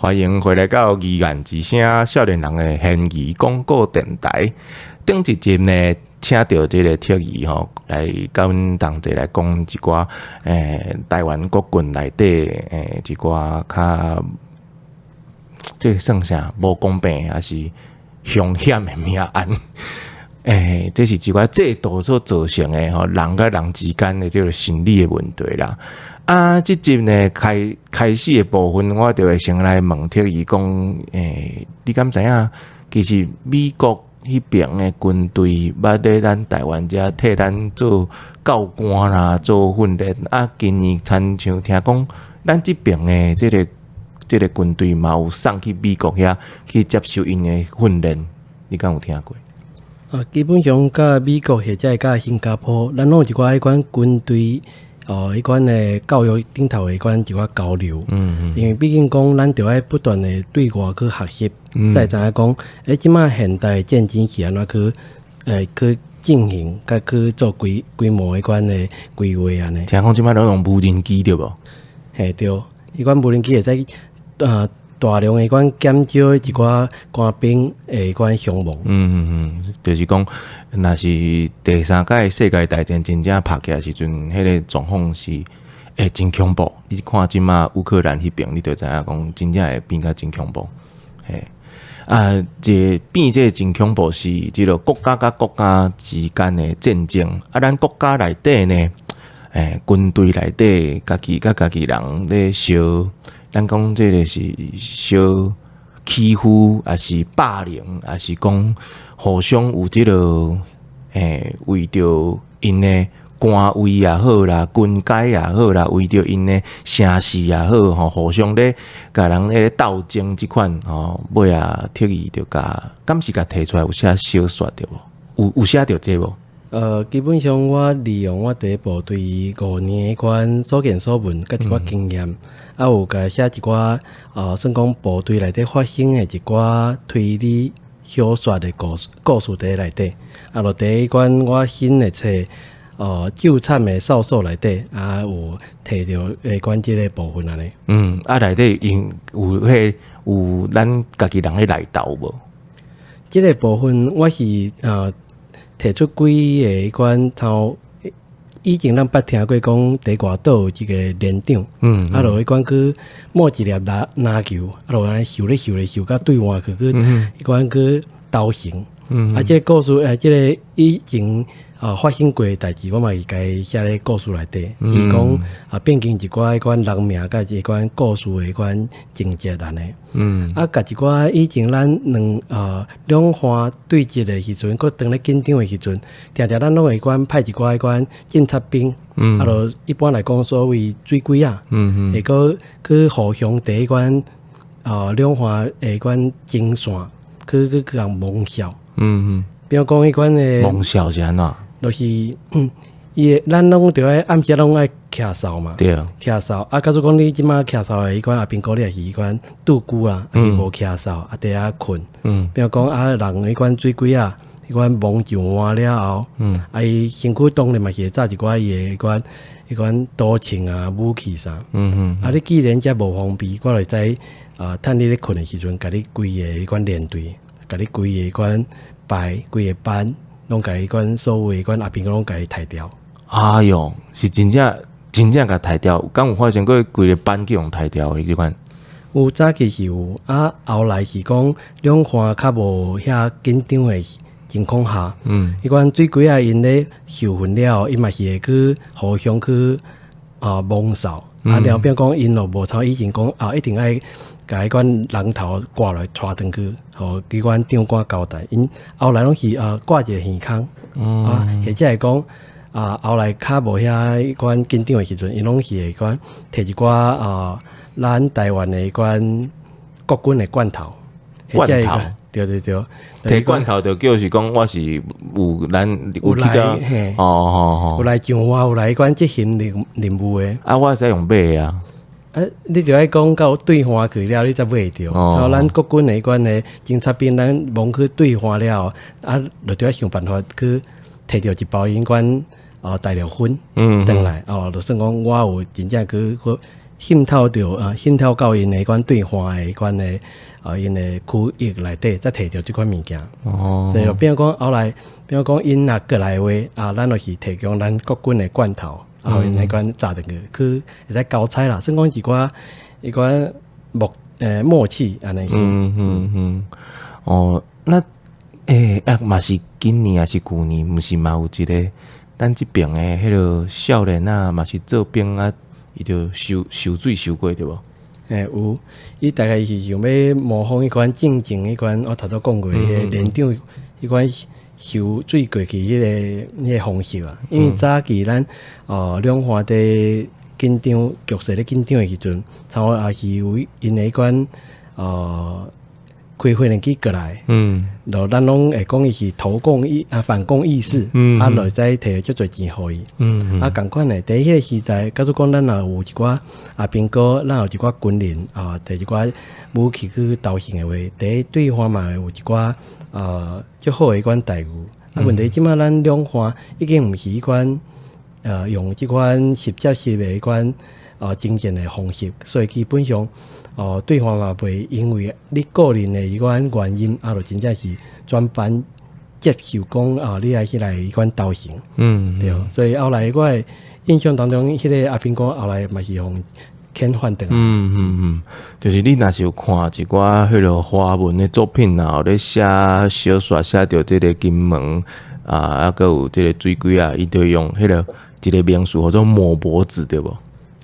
歡迎回來到議案之聲少年人的懸疑廣播電臺。頂一集呢，請著這个特義吼，來佮阮同齊來講一寡台灣國軍內底一寡較這個算啥無公平，抑是兇險的命案。這是一寡制度所造成的吼，人佮人之間的這个心理的問題啦。啊，這集呢開開始的部分，我就會先來問特義講，你敢知影？其實美國彼爿的軍隊捌佇咱台灣遮替咱做教官啦，做訓練。啊，今年親像聽講，咱這爿的這个軍隊嘛有送去美國遐去接受𪜶的訓練，你敢有聽過？啊，基本上佮美國或者會佮新加坡，咱攏有一寡彼款軍隊哦，彼款的教育頂頭的彼款一寡交流。因為畢竟講，咱著愛不斷的對外去學習，才會知影講，這擺現代戰爭是按怎去進行，佮去做規模彼款的規劃按呢。聽講這擺攏用無人機對無？嘿對，彼款無人機會使大量的款減少一寡官兵的彼款傷亡。嗯嗯嗯，就是講，若是第三屆世界大戰真正拍起來時陣，彼個狀況是會真恐怖。你看這擺烏克蘭彼爿，你就知影講真正會變甲真恐怖。嘿，啊，這變這個真恐怖是這个國家佮國家之間的戰爭。啊，咱國家內底呢，軍隊內底家己佮家己人咧相，咱講這个是相欺負，抑是霸凌，抑是講互相有這个為著𪜶的官位也好啦，軍階也好啦，為著𪜶的聲勢也好吼，互相咧共人彼个鬥爭這款吼，尾仔特義就共敢是共提出來有寫小說對無？有寫著這無？基本上我利用我佇部隊5年彼款所見所聞，佮一寡經驗，啊有共寫一寡算講部隊內底發生的一寡推理小說的故事佇內底，啊，就佇彼款我新的冊糾慘的哨所內底，啊有提著彼款這个部分按呢。嗯，啊內底𪜶有彼有咱家己人咧內鬥無？這个部分我是提出幾个彼款頭，以前咱捌聽過講佇外島有一个連長，啊，就彼款去摸一粒籃球，啊，就按呢翕咧翕咧翕到對岸去，去彼款去投降。啊，這个故事，這个以前發生過的代誌，我嘛是共伊寫咧故事內底，只是講啊變更一寡彼款人名佮這款故事的彼款情節按呢。啊，共一寡以前咱兩岸對峙的時陣，閣當咧緊張的時陣，定定咱攏會款派一寡彼款偵察兵，啊，就一般來講所謂水鬼仔，會閣去互相佇彼款兩岸的彼款前線去共摸哨。比如講彼款的摸哨是按怎？就是伊的咱攏著愛暗時攏愛徛哨嘛。對。徛哨啊，假使講你這擺徛哨的彼款阿兵哥，你也是彼款獨孤啊，抑是無徛哨啊，佇遐睏。比如講啊，人彼款水鬼仔，彼款摸上岸了後，啊，伊身軀當然嘛是會紮一寡伊的彼款刀槍啊、武器啥。啊，你既然遮無防備，我就會使啊，趁你咧睏的時陣，共你規个彼款連隊，共你規个彼款排、規个班，攏共彼款所有彼款阿兵哥攏共你刣掉。哎喲，是真正真正共刣掉，敢有發生過規个班去予刣掉的這款？有早期是有，啊，後來是講兩岸較無遐緊張的情況下，彼款水鬼仔𪜶咧受訓了後，伊嘛是會去互相去摸哨，啊，了變講𪜶就無像以前講啊，一定愛共彼款人頭割落來帶轉去，予機關長官交代。𪜶後來攏是掛一个耳空，啊，或者是講啊，後來較無遐款緊張的時陣，𪜶攏是會款提一寡咱台灣的彼款國軍的罐頭，罐頭，對對對，提罐頭就叫是講我是有咱有去共，哦哦哦，有來上岸，有來彼款執行任務的。啊，我會使用買的啊。啊，你就愛講到對岸去了，你才買會著。哦，咱國軍的彼款的偵察兵，咱摸去對岸了後，啊，就著愛想辦法去提著一包彼款大陸粉，轉來哦，就算講我有真正去去滲透著啊，滲透到𪜶的彼款對話的彼款的啊，𪜶的區域內底，才提著這款物件。所以就變講後來，變講𪜶若過來的話啊，咱就是提供咱國軍的罐頭，啊，𪜶彼款炸轉去，去會使交差啦，算講一寡彼款默契按呢。哦，那啊嘛是今年抑是舊年，毋是嘛有一个咱這爿的彼个少年仔嘛是做兵啊，伊就受水受過對無？有，伊大概是想欲模仿彼款進前彼款，我頭拄講過彼个連長彼款受水過去彼个方式啊。因為早期咱兩岸佇緊張局勢咧緊張的時陣，差不多也是有𪜶的彼款開訓練機過來，就咱攏會講伊是投共意啊反共意識，啊，就會使提足濟錢予伊。啊，仝款的，佇彼个時代，假使講咱若有一寡阿兵哥，咱有一寡軍人啊，提一寡武器去投降的話，佇對岸嘛會有一寡足好的彼款待遇。啊，問題這馬咱兩岸已經毋是彼款用這款直接式的彼款徵戰的方式，所以基本上對方嘛袂因為你個人的彼款原因，啊，就真正是全盤接受講啊，你愛起來彼款投降，對。所以後來我的印象當中，彼个阿兵哥後來嘛是予遣返轉來。就是你若是有看一寡彼个華文的作品啊，有咧寫小說寫著這个金門啊，啊，閣有這个水鬼啊，伊就用彼个一个名詞叫做抹脖子，對無？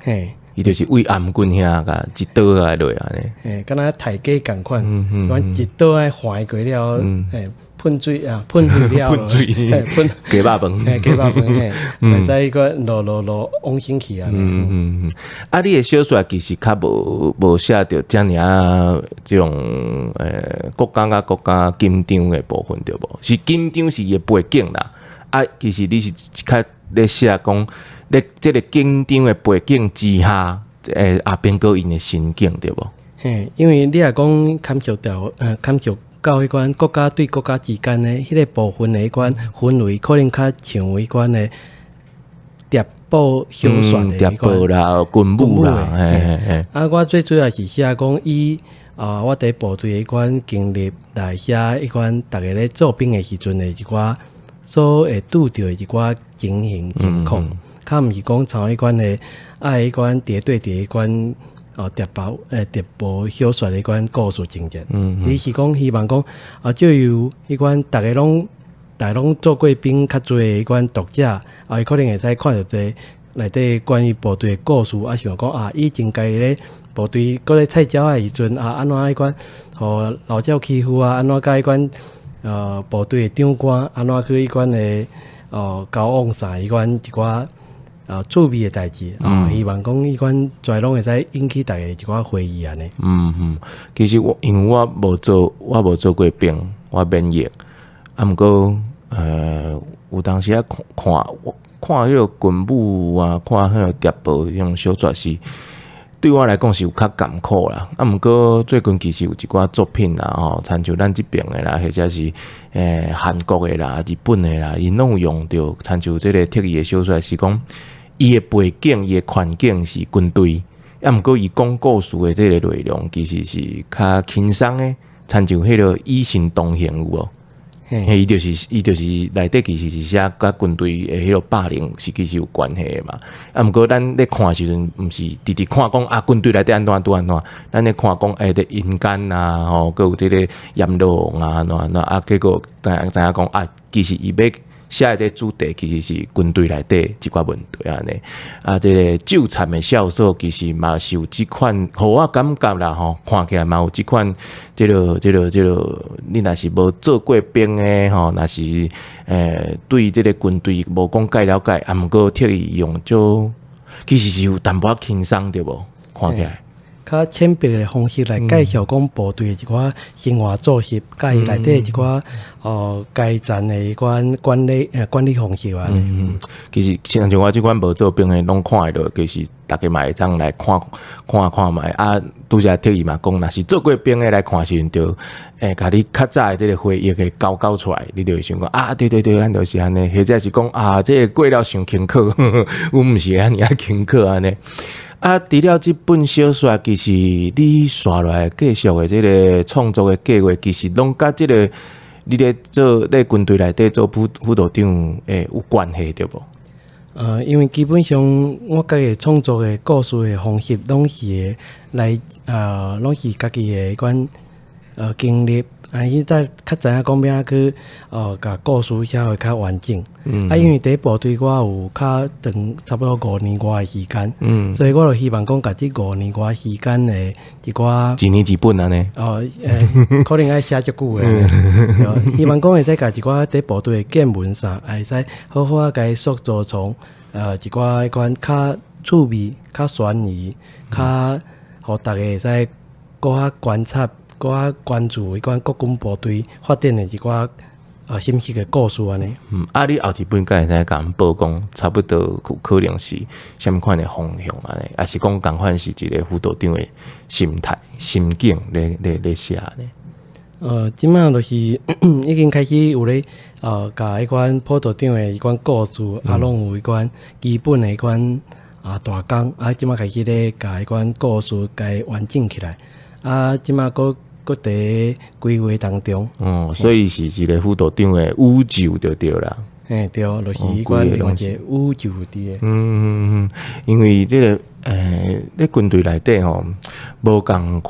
嘿。伊就是對頷頸遐共一刀來落按呢。嘿，敢若刣雞仝款，講一刀愛橫過了，嘿，噴水啊，噴血了，噴水，噴雞肉飯，嘿，雞肉飯，嘿，會使個落落落往生去啊。啊，你的小說其實較無寫著遮爾仔這種國家佮國家緊張的部分對無？是緊張是伊的背景啦。啊，其實你是較咧寫講，咧這个緊張的背景之下，阿兵哥𪜶的心境對無？嘿，因為你若講牽涉到彼款國家對國家之間的彼个部分的彼款氛圍，可能較像彼款的諜報小說的諜報啦，軍武啦，嘿嘿嘿。啊，我最主要是寫講以我佇部隊彼款經歷來寫彼款逐家咧做兵的時陣的一寡所會拄著的一寡情形情況，較毋是講像彼款的啊，彼款諜對諜彼款諜報小說的彼款故事情節。伊是講希望講啊，藉由彼款逐家攏做過兵較濟的彼款讀者，啊，伊可能會使看著這內底關於部隊的故事，啊，想講啊，以前家己咧部隊閣咧菜鳥仔的時陣啊，按怎彼款予老鳥欺負啊，按怎佮彼款部隊的長官按怎去彼款的交往啥彼款一寡趣味的代誌啊，希望講彼款全攏會使引起逐家一寡回憶按呢。其實我因為我無做過兵，我免役，啊，毋過有當時仔看看看彼个軍武啊，看彼个諜報彼種小說是，對我來講是有較艱苦啦。啊，毋過最近其實有一寡作品啦，吼，親像咱這爿的啦，或者是韓國的啦、日本的啦，𪜶攏有用著，親像這个特異的小說是講，伊的背景、伊的環境是軍隊，啊，毋過伊講故事的這个內容其實是較輕鬆的，親像彼个與神同行有無？嘿，伊就是內底其實是寫佮軍隊的彼个霸凌是其實有關係的嘛。啊，毋過咱咧看的時陣，毋是直直看講啊，軍隊內底按怎按怎按怎，咱咧看講咧陰間啊，吼，閣有這个閻羅王啊，按怎按怎啊，結果知影講啊，其實伊欲寫的這個主題其實是軍隊內底一寡問題按呢。啊，這个糾纏的哨所其實嘛是有這款，予我感覺啦吼，看起來嘛有這款，這个，你若是無做過兵的吼，若是對這个軍隊無講介了解，啊，毋過特意用做，其實是有淡薄仔輕鬆對無？看起來。較淺白的方式來介紹講部隊的一寡生活作息，佮伊內底一寡階層的彼款管理方式啊。嗯，其實像我這款無做兵的，攏看會落，其實逐家嘛會當來看看看覓啊。拄才特意嘛講，若是做過兵的來看時陣，就會共你較早的這个回憶給勾勾出來，你就會想講啊，對對對，咱就是按呢，或者是講啊，這个過了傷輕巧，阮毋是按呢仔輕巧按呢。啊，除了這本小說，其實你紲落來繼續的這个創作的計劃，其實攏佮這个你咧做咧軍隊內底做輔輔導長會有關係對無？因為基本上我家己創作的故事的方式，攏是會來攏是家己的彼款經歷，啊，伊才較知影講欲按怎去共故事寫予較完整。啊，因為佇部隊我有較長，差不多5年外的時間，所以我就希望講，共這五年外時間的一寡一年一本按呢？哦，可能愛寫足久的，對，希望講會使共一寡佇部隊的見聞啥，會使好好仔共伊塑造成一寡彼款較趣味、較懸疑、較予逐家會使閣較觀察、閣較關注彼款國軍部隊發展的一寡信息的故事按呢。嗯，啊，你後一本敢會使共阮報講，差不多有可能是啥物款的方向按呢？抑是講仝款是一个輔導長的心態、心境咧寫呢？這馬就是已經開始有咧共彼款輔導長的彼款故事，啊，攏有彼款基本的彼款啊大綱，啊，這馬開始咧共彼款故事共完整起來，啊，這馬閣閣佇規劃當中。哦，所以是一个輔導長的宇宙就對啦。嘿，對，就是彼款另外一個宇宙佇個。嗯嗯嗯，因為這个咧軍隊內底吼，無仝，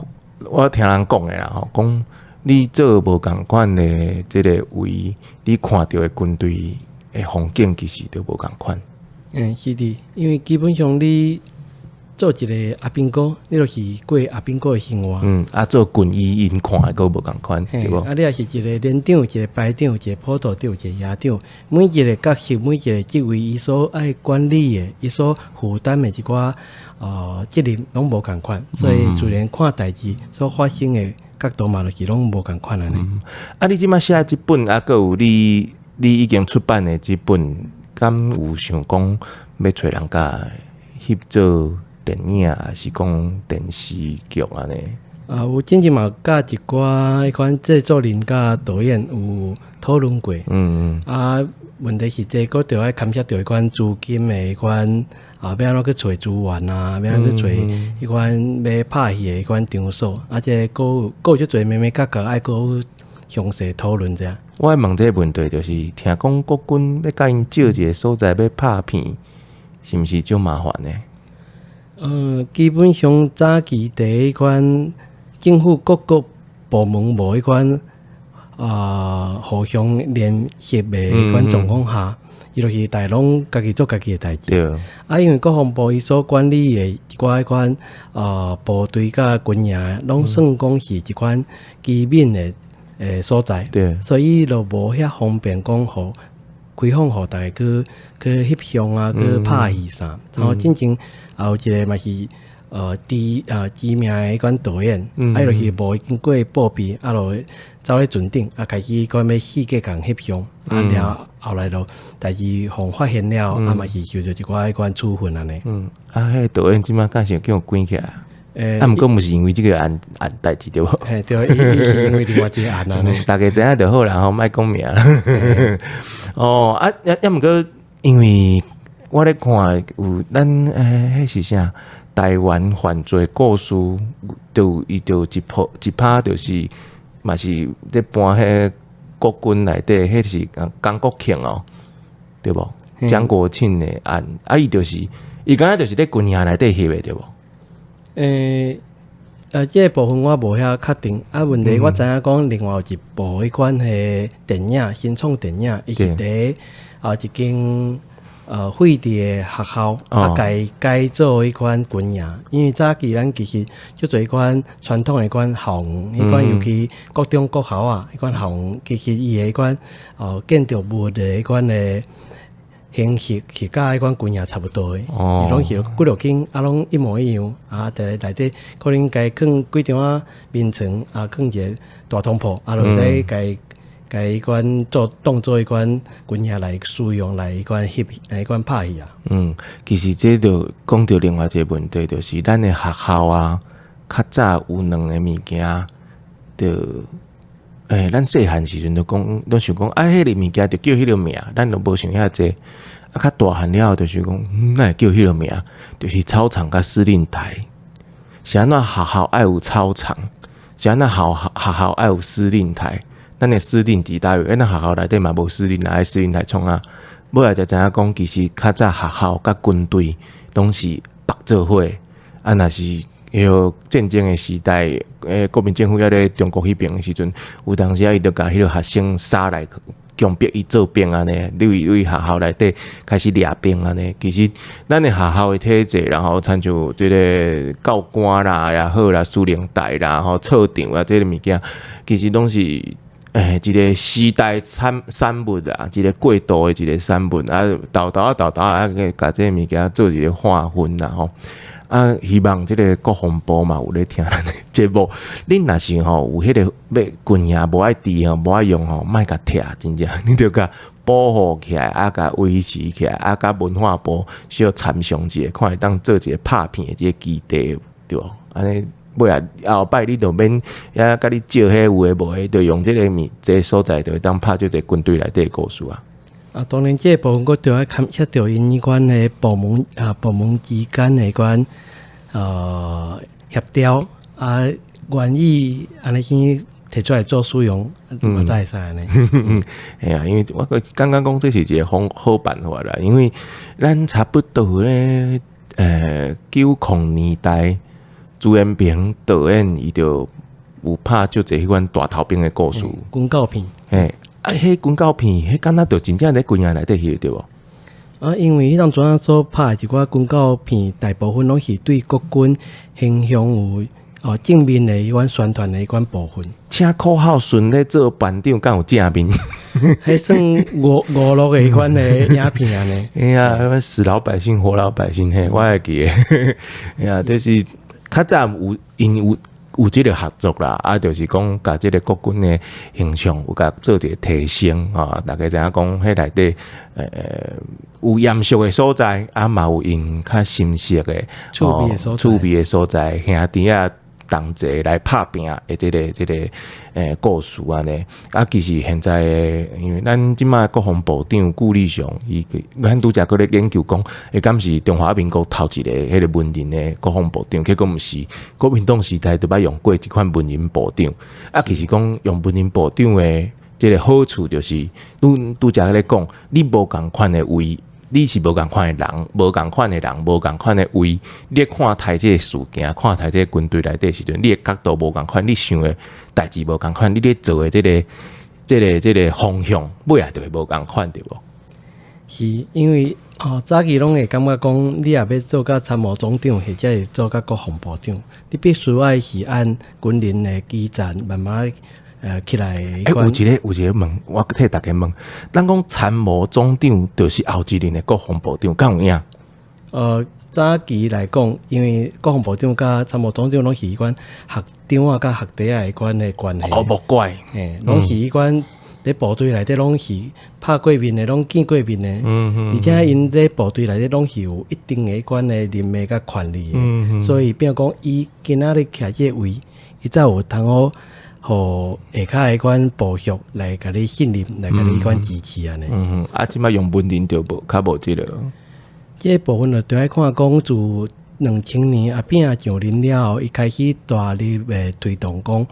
我聽人講的啦吼，講你做無仝款的這个位，你看著的軍隊的風景其實就無仝款。嗯，是的，因為基本上你做一个阿兵哥，你就是過阿兵哥的生活。嗯，啊，做軍醫𪜶看的閣無仝款，對無？啊，你若是一个連長、一个排長、一个輔導長、一个營長，每一个角色、每一个職位，伊所愛管理的、伊所負擔的一寡責任，攏無仝款，所以自然看代誌所發生的角度嘛，就是攏無仝款按呢。啊，你這馬寫這本，啊，閣有你已經出版的這本，敢有想講欲揣人共翕做電影，抑是講電視劇按呢？啊，有之前嘛，佮一寡彼款製作人佮導演有討論過。啊，問題是這閣著愛牽涉著彼款資金的彼款啊，欲按怎去揣資源啊，欲按怎去揣彼款欲拍戲的彼款場所，啊，這閣有閣有足濟眉眉角角愛閣詳細討論者。我愛問這个問題，就是聽講國軍欲共𪜶借一个所在欲拍片，是毋是足麻煩的？基本上早期佇彼款政府各個部門無彼款互相聯繫的彼款狀況下，伊就是逐家攏家己做家己的代誌。啊，因為國防部伊所管理的一寡彼款部隊佮軍營，攏算講是一款機敏的所在，所以伊就無遐方便講予開放予逐家去翕相啊，去拍戲啥。然後進前也有一个嘛是知名的彼款導演，啊，伊就是無經過報備，啊，就走咧船頂，啊，開始講欲四界共翕相，啊，了後來就代誌予發現了，啊，嘛是受著一寡彼款處分按呢。嗯，啊，彼個導演這馬敢是叫關起來？啊，毋過毋是因為這个案代誌對無？嘿，對，伊是因為另外一個案按呢。逐家知影就好啦，吼，莫講名。哦，啊，抑毋過，因為我咧看有咱彼是啥？台灣犯罪故事，就伊就一部一拍就是嘛是咧搬彼國軍內底，彼是江國慶哦，對無？江國慶的案，啊，伊就是伊敢若就是咧軍營內底翕的對無？這个部分我無遐確定。啊，問題我知影講，另外有一部彼款的電影，新創電影，伊是佇一間廢置的學校，啊，共伊改做彼款軍營。因為早期咱其實足濟彼款傳統的彼款校園，彼款尤其國中國校啊，彼款校園，其實伊的彼款建築物的彼款的形式是佮彼款軍營差不多的，伊攏是幾落間啊，攏一模一樣啊。佇內底可能共伊囥幾張仔眠床啊，囥一个大通鋪啊，就會使共伊共彼款做當做彼款軍營來使用來彼款翕來彼款拍戲啊。嗯，其實這就講著另外一个問題，就是咱的學校啊，較早有兩个物件，就咱細漢時陣就講，攏想講啊，彼个物件就叫彼个名，咱都無想遐濟。啊，較大漢了後就是講，哪會叫彼个名？就是操場佮司令台。是按怎學校愛有操場？是按怎學校愛有司令台？咱的司令佇佗位？咱學校內底嘛無司令，愛司令台創啥？尾仔才知影講，其實較早學校佮軍隊攏是縛做伙。啊，若是彼个戰爭的時代，國民政府猶咧中國彼爿的時陣，有當時啊，伊就共彼个學生殺來強迫伊做兵按呢，對對學校內底開始練兵按呢。其實咱的學校的體制，然後親像這个教官啦也好啦，司令台啦，吼操場啊，這个物件，其實攏是一个時代產物啊，一个過渡的一个產物啊，沓沓仔沓沓仔啊，共這个物件做一个劃分啦吼。啊，希望這个國防部嘛有咧聽咱的節目。恁若是吼有彼個欲軍營無愛佇吼，無愛用吼，莫共拆，真正，你著共保護起來，啊，共維持起來，啊，佮文化部小參詳一下，看會當做一个拍片的這个基地，對無？按呢尾仔後擺你就免遐共你借彼有的無的，就用這个物這个所在，就會當拍這个軍隊內底的故事啊。啊，當然，這个部分閣著愛牽涉著𪜶彼款的部門啊，部門之間的彼款協調啊，願意按呢去提出來做使用，嘛才會使按呢。嘿啊，因為我感覺講這是一个好好辦法啦，因為咱差不多咧，90年代朱延平導演伊就有拍足濟彼款大頭兵的故事，軍教片。嘿，啊，彼軍教片，彼敢若就真正佇軍營內底翕對無？啊，因為彼當陣所拍的一寡軍教片，大部分攏是對國軍形象有正面的彼款宣傳的彼款部分。請柯孝順咧做班長，敢有正面？彼算娛樂的彼款的影片按呢。哎呀，死老百姓活老百姓，嘿，我會記得。哎呀，就是較早有𪜶有這个合作啦，啊，就是講共這个國軍的形象有共做一个提升啊，大家知影講，彼內底有嚴肅的所在，啊嘛有𪜶較心色的趣味的所在，趣味的所在，兄弟仔同齊來拍拚的這个故事按呢。啊，其實現在的，因為咱這擺國防部長顧立雄，伊咱拄才閣咧研究講，敢是中華民國頭一个彼个文人的國防部長，結果毋是，國民黨時代就捌用過這款文人部長。啊，其實講用文人部長的這个好處就是，拄拄才咧講，你無仝款的位。你是無仝款的人，無仝款的人，無仝款的位。你咧看待這个事件，看待這个軍隊內底時陣，你的角度無仝款，你想的代誌無仝款，你咧做的這个方向，尾仔就會無仝款，對無？是因為早期攏會感覺講，你若欲做甲參謀總長，或者是做甲國防部長，你必須愛是按軍人的基層慢慢起來。欸，有一个問，我替大家問，咱講參謀總長就是後一任的國防部長，敢有影？早期來講，因為國防部長佮參謀總長攏是彼款學長仔佮學弟仔彼款的關係。哦，無怪。嘿，攏是彼款佇部隊內底攏是拍過面的，攏見過面的。而且𪜶佇部隊內底攏是有一定的彼款的人脈佮權力的。所以變講，伊今仔日徛這个位，伊才有通好。予下跤彼款部屬來共你信任，來共你彼款支持按呢。嗯，啊，這擺用文人就無較無這个。這个部分就著愛看講，自2000年阿扁上任了後，伊開始大力的推動講，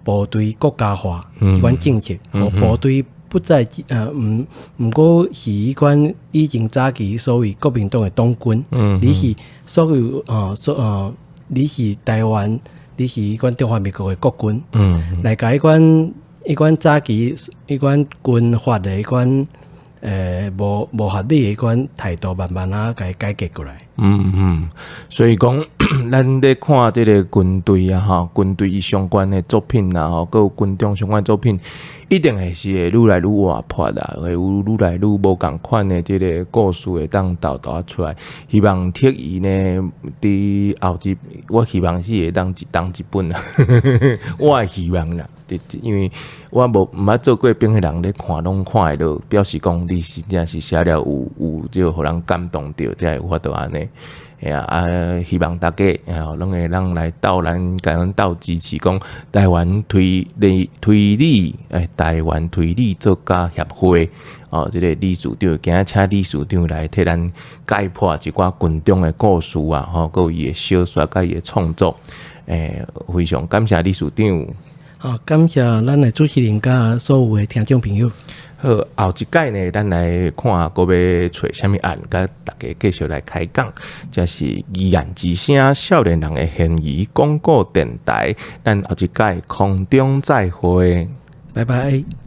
部隊國家化這款政策，予部隊不再毋閣是彼款以前早期所謂國民黨的黨軍，你是所有你是台灣。你是彼款中華民國的國軍，來共彼款早期彼款軍閥的彼款無合理的彼款態度，慢慢仔共伊改革過來。嗯嗯，所以講，咱咧看這个軍隊啊，吼，軍隊相關的作品啊，吼，閣有軍中相關作品，一定會是會愈來愈活潑啦，會有愈來愈無仝款的這个故事會當沓沓出來。希望鐵伊呢，佇後日，我希望是會當一當一本啦，我的希望啦，因為我無毋捌做過兵的人咧看，攏看會落，表示講你真正是寫了有這个予人感動著，才會有法度按呢。嘿啊，啊，希望大家啊，攏會當來鬥咱共咱鬥支持，講台灣推理推理欸，台灣推理作家協會哦，這個理事長，今仔請理事長來替咱解破一寡軍中的故事啊，吼，閣有伊的小說佮伊的創作，欸，非常感謝理事長。好，感謝咱的主持人佮所有的聽眾朋友。好，後一擺呢，咱來看閣欲揣啥物案，佮大家繼續來開講。這是疑案之聲少年人的懸疑廣播電台，咱後一擺空中再會。拜拜。